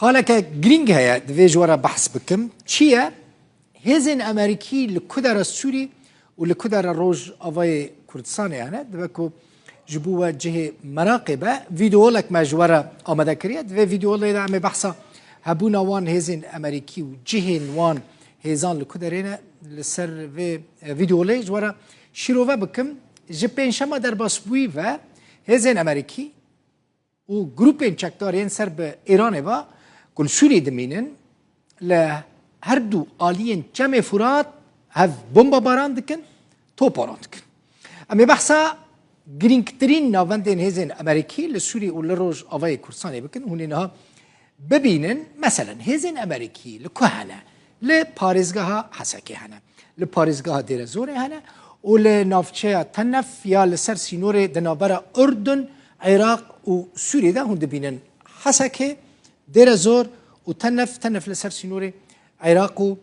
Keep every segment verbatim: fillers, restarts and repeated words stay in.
Xaleke girîng heye, divê ji we re behs bikim. Çi ye? Hêzên Amerîkî li ku dera Sûrî û li ku dera Rojavayê Kurdistanê hene? Dibe ku ji bo we cihê meraqê be, vîdeolek me ji we re amade kiriye. Di vê vîdeolê de em ê behsa hebûna wan hêzên Amerîkî û cihên wan hêzan li ku derê ne, li ser vê, e, vîdeolê ji we re şîrove bikim. Ji pêncşema derbasbûyî ve hêzên Amerîkî û grûpên çekdar yên ser bi Îranê ve ku li Sûriyê dimînin, li her du aliyên Çemê Furat hev bombabaran dikin, toparan dikin. Em ê behsa girîngtirîn navendên hêzên Amerîkî li Sûriyê û li Rojavayê Kurdistanê bikin. Hûn ê niha bibînin, meselen, hêzên Amerîkî li ku hene? Li parêzgeha Hesekê hene. Li parêzgeha Dêrezorê hene û li navçeya Tenef ya li ser sînorê di navbera Urdun, Iraq û Sûriyê de hûn dibînin Hesekê, Dêrezor û Tenef, Tenef li ser sînorê Iraq û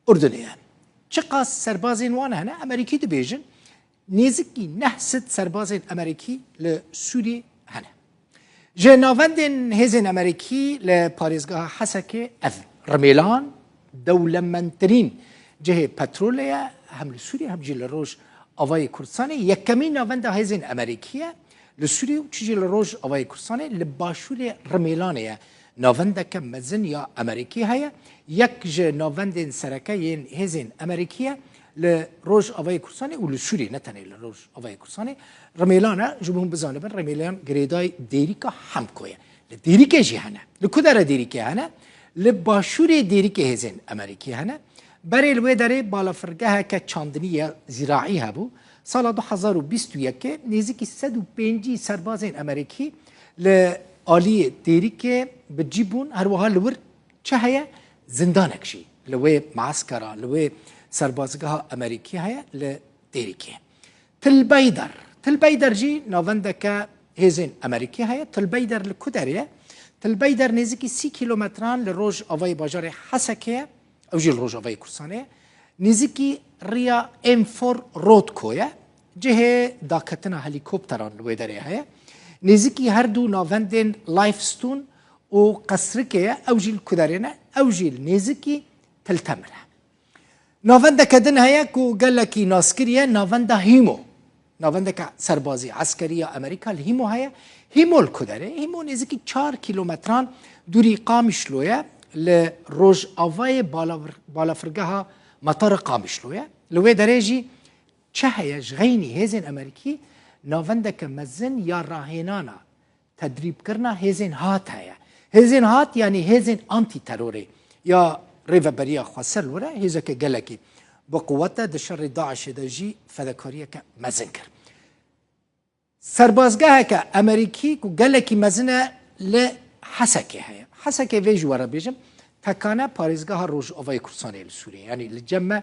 Urdunê ye. Çiqas serbazên wan hene? Amerîkî dibêjin, nêzikî neh sed serbazên Amerîkî li Sûriyê hene. Ji navendên hêzên Amerîkî li parêzgeha Hesekê ev in: Rimêlan, dewlemendtirîn cihê petrolê ye, hem li Sûriyê hem jî li Rojavayê Kurdistanê. Yekemîn navenda hêzên Amerîkî ye li Sûriyê û çi jî li Rojavayê Kurdistanê, li başûrê Rimêlanê ye. Navendeke mezin ya Amerîkî heye. Yek ji navendên sereke yên hêzên Amerîkî ye li Rojavayê Kurdistanê û li Sûriyê, ne tenê li Rojavayê Kurdistanê. Rimêlan e, ji bo hûn bizanibin, Rimêlan girêdayî Dêrîka Hemko ye. Li Dêrîkê jî hene. Li ku dere Dêrîkê hene? Li başûrê Dêrîkê hêzên Amerîkî hene. Berê li wê derê balafirgeheke çandinî ya zîraî hebû. Sala du hezar û bîst û yekê nêzîkî sed û pêncî serbazên Amerîkî li aliyê Dêrîkê bi cî bûn. Her wiha li wir çi heye? Zindanek jî li wê meeskera, li wê serbazgeha Amerîkî heye li Dêrîkê. Til Beyder. Til Beyder jî navendeke hêzên Amerîkî heye. Til Beyder li ku derê ye? Til Beyder nêzîkî sî kîlometran li rojavayê bajarê Hesekê ye. Ew jî li Rojavayê Kurdistanê ye. Nêzîkî riya M four Rodko ye. Cihê daketina helîkopteran li wê derê heye. Nêzîkî her du navendên Lifestone û Qesrikê ye. Ew jî li ku derê ne? Ew jî li nêzîkî Til Temir e. Navendeke din heye ku gelekî naskirî ye, navenda Hîmo. Navendeke serbazî, eskerî ya Amerîka li Hîmo heye. Hîmo li ku derê? Hîmo nêzîkî çar kîlometran dûrî Qamişlo ye, li rojavayê balafir-, balafirgeha Matara Qamişlo ye. Li wê derê jî çi heye? Ji xeynî hêzên Amerîkî navendeke mezin ya rahênana tedrîbkirina hêzên hat heye. Hêzên hat, yanî hêzên antîterorê ya Rêveberiya Xweser li wir e, hêzeke gelekî bi quwet e, di şerê DAIŞê de jî fedekariyeke mezin kir. Serbazgeheke Amerîkî ku gelekî mezin e li Hesekê heye. Hesekê, vê ji we re bêjim, tekane parêzgeha Rojavayê Kurdistanê li Sûriyê. Yanî li cem me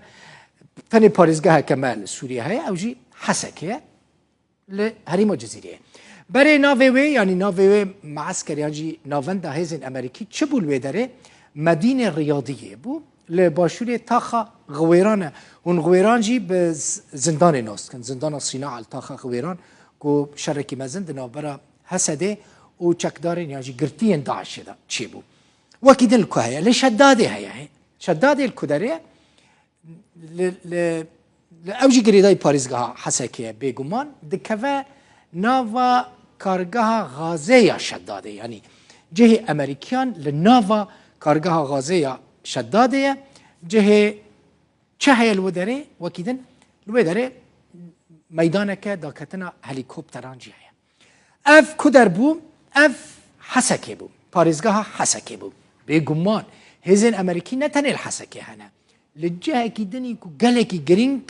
tenê parêzgeheke me li Sûriyê heye, ew jî Hesekê ye. Li herêma Cizîrê ye. Berê navê wê, yanî navê wê meesker yan jî navenda hêzên Amerîkî çi bû li wê derê? Medînê Riyadiyê bû. Li başûrê taxa Xiwêran e. Hûn Xiwêran jî bi z-, zindanê nas dikin. Zindana Sînaa li taxa Xiwêran ku şerekî mezin di navbera Hesedê û çekdarên yan jî girtiyên DAIŞê de çêbû. Wekî din li ku heye? Li Şedadê heye. Şedadê li ku derê ye? Li, li, li ew jî girêdayî parêzgeha Hesekê ye bêguman, dikeve nava kargeha gazê ya Şedadê, yanî cihê Amerîkiyan li nava kargeha gazê ya Şedadê ye. Cihê çi heye li wê derê? Wekî din li wê derê meydaneke daketina helîkopteran jî heye. Ev ku der bû? Ev Hesekê bû. Parêzgeha Hesekê bû. Bêguman hêzên Amerîkî ne tenê li Hesekê hene. Li cihekî dinî ku gelekî girîng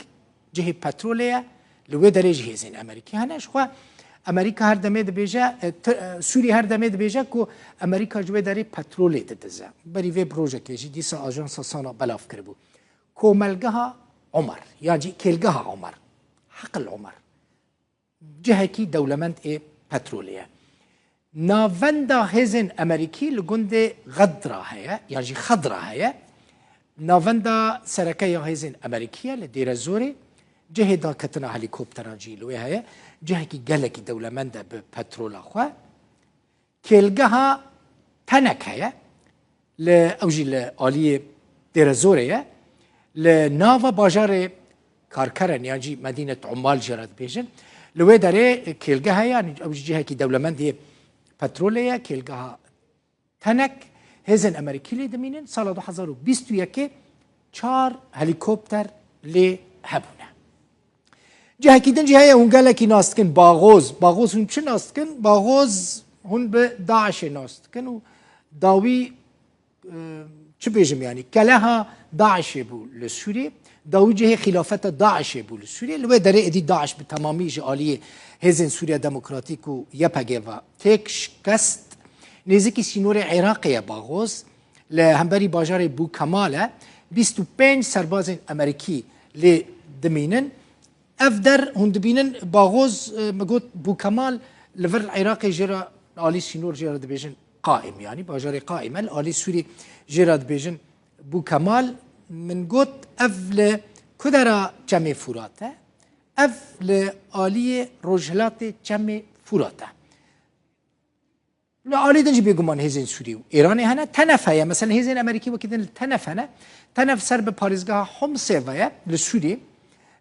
cihê petrolê ye, li wê derê jî hêzên Amerîkî hene. Ji xwe Amerîka her demê dibêje, e, Ti-, e, Sûrî her demê dibêje ku Amerîka ji wê derê petrolê didize. Berî vê bi rojekê jî dîsa ajansa Sana belav kiribû. Komelgeha Omer, yan jî Kêlgeha Omer, Heqil Omer. Cihekî dewlemend ê petrolê ye. Navenda hêzên Amerîkî li gundê Xedra heye, yan jî Xedra heye. Navenda sereke ya hêzên Amerîkî ye li Dêrezorê. Cihê daketina helîkopteran jî li wê heye. Cihekî gelekî dewlemend e bi petrola xwe. Kêlgeha Tenek heye. Li ew jî li aliyê Dêrezorê ye. Li nava bajarê Karkeren yan jî Medînet Ummal jê re dibêjin. Li wê derê kêlgeha ye, yanî ew jî cihekî dewlemendê petrolê ye, kêlgeha Tenek, hêzên Amerîkî lê dimînin. Sala du hezar û bîst û yekê çar helîkopter lê hebûne. Cihekî din jî heye hûn gelekî nas dikin, Baxoz. Baxoz hûn çi nas dikin? Baxoz hûn bi DAIŞê nas dikin û dawî, e, çi bêjim, yanî keleha DAIŞê bû li Sûriyê. Dawî cihê xîlafeta DAIŞê bû li Sûriyê. Li wê derê êdî DAIŞ bi temamî ji aliyê Hêzên Sûriya Demokratîk û Y P G ve têk şikest. Nêzîkî sînorê Iraqê ye Baxoz. Li hemberî bajarê Bûkemal e. Bîst û pênc serbazên Amerîkî lê dimînin. Ev der hûn dibînin, Baxoz, e, min got Bûkemal, li vir Iraqê jê re, alî sînor jê re dibêjin Qaim, yanî bajarê Qaim e, li alî Sûrî jê re dibêjin Bûkemal. Min got ev li kudera Çemê Furat e, ev li aliyê rojhilatê Çemê Furat e. Li alî din jî bêguman hêzên Sûrî û Êranê hene. Tenef heye. Mesela hêzên Amerîkî wekî din li Tenef hene. Tenef ser bi parêzgeha Homsê ve ye li Sûrî.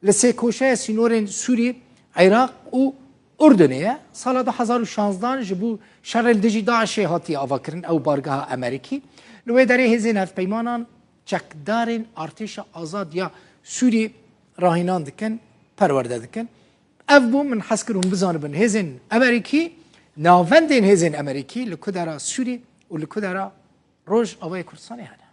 Li sêkoşeya sînorên Sûrî, Iraq û Urdunê ye. Sala du hezar û şanzdan ji bo şerê li dijî DAIŞê hatiye avakirin ew bargeha Amerîkî. Li wê derê hêzên hevpeymanan çekdarên Artêşa Azad ya Sûrî rahînan dikin, perwerde dikin. Ev bû, min hez kir hûn bizanibin hêzên Amerîkî, navendên hêzên Amerîkî li kudera Sûrî û li kudera Rojavayê Kurdistanê hene.